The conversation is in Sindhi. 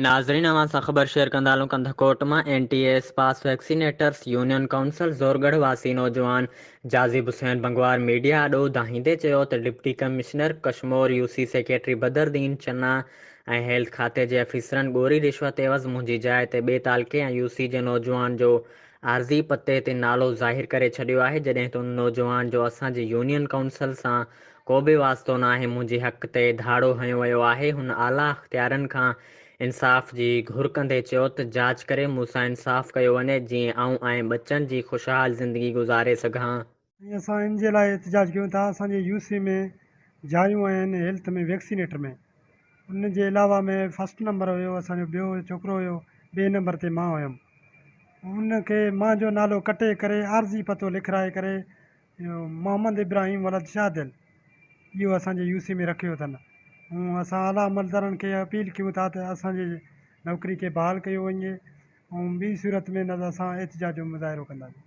ناظرين اوهان سان خبر شيئر ڪندا هلون ڪنڌڪوٽ مان N T S pass vaccinators union council Zorgarh واسي نوجوان جاذب حسين بنگوار ميڊيا آڏو دانهيندي چيو ته deputy commissioner Kashmore U C secretary Badruddin Channa ۽ health کاتي جي آفيسرن ڳوري رشوت عيوض منهنجي جاء تي ٻئي تعلقي ۽ يو سي جي نوجوان جو عارضي پتي تي نالو ظاهر ڪري ڇڏيو آهي جڏهن ته ان نوجوان جو اسان جي يونين ڪائونسل سان ڪو به واسطو ناهي منهنجي حق تي ڌاڙو هنيو ويو آهي هن اعليٰ اختيارين کان انصاف جي گهر ڪندي چيو ته جاچ ڪري مون سان انصاف ڪيو وڃي جيئن آئون ۽ ٻچن جي خوشحال زندگي گذاري سگهان. ۽ اسان ان جي لاء احتجاج ڪيون ٿا اسان جي يو سي ۾ جايون آهن هيلٿ ۾ ويڪسينيٽر ۾ ان جي علاوه ۾ فرسٽ نمبر هيو اسان جو ٻيو ڇوڪرو هيو ٻئي نمبر تي مان هيم ان کي مان جو نالو ڪٽي ڪري عارضي پتو لکرائي ڪري اهو محمد ابراهيم ولد شاهدل اهو اسان جي يو سي ۾ رکيو اٿن ۽ اسان اعليٰ عملدارن کي اپيل ڪيون ٿا ته اسان جي نوڪري کي بحال ڪيو وڃي ۽ ٻي صورت ۾ نه ته اسان احتجاج جو مظاهرو ڪنداسين.